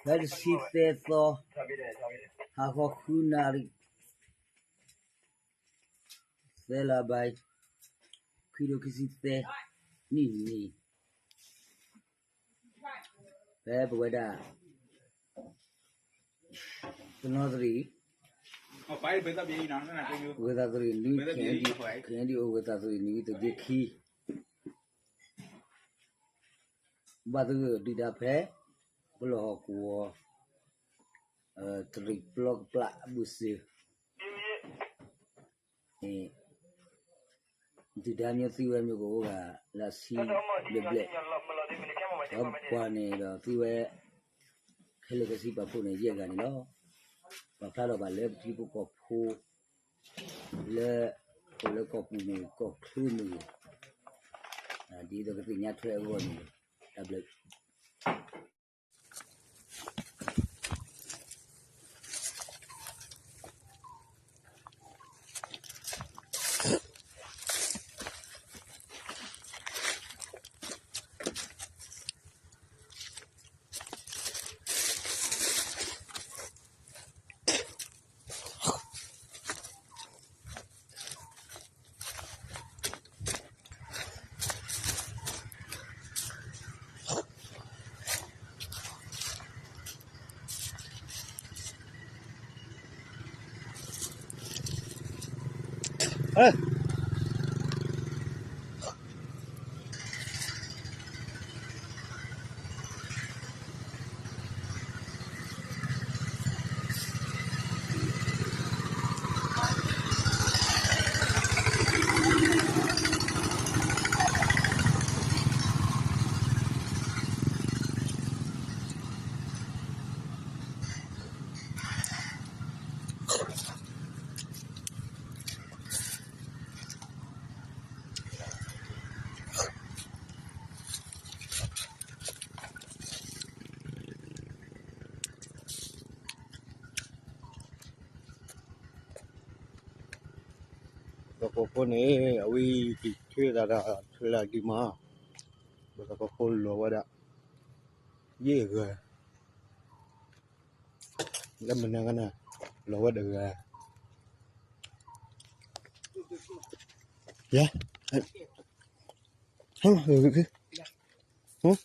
ဖဲတဆံသၢသီ, ဟါခီဃုနၣ်ရံၣ်, သၢလါဘါ, ခံထိခံဆံသၢနံၣ်န့ၣ်, ဖဲပဝဲဒၣ် တနီသရံၣ်, ဝဲသးသရံၣ်နွံ, ခဲအံၤဒ်အိၣ်ဝဲသးသရံၣ်နွံသုးက့ခံ, ဘၣ်သဂၢၢ်ဒုၣ်ဒါဖဲ ပလီၢ်ဟီၣ်ကဝီၤ တရံးပျီကပျၢ်အဘုစ့, ဒုၣ်ဒါမ့ၢ်သံဝဲမ့ၢ်ကအိၣ်ဂၤ လၢအဆံဘျဲၣ်ဘျဲၣ်, ဒီးပှၤန့ၣ်ဒီးသံဝဲ ခဲလၢာ်ခဲဆ့ပာ်ဖှိၣ်န့ၣ် ယဲၢ်ဂၤန့ၣ်လီၤ. ပာ်ဖျါထီၣ်ဘၣ်လၢပထံဖိကီၢ်ဖိ လၢ အိၣ်လၢကီၢ်ပူၤမ့ၢ်ဂ့ၤ ကီၢ်ချၢမ့ၢ်ဂ့ၤ, ဒ်သိးကသ့ၣ်ညါထွဲအဂီၢ်န့ၣ်, တၢ်ဘျၢ ပှၤကီၢ်ဖိန့ၣ် အဝဲက့ၤထွဲသးဒီးထွဲလၢအဒံးမး, ပှၤကီၢ်ဖိလီၤဝဲဒၣ် ယဲၢ်ဂၤ, လၢမနုၤကနၣ် လီၤဝဲတဂၤ, ယဲ, ဟဲမး,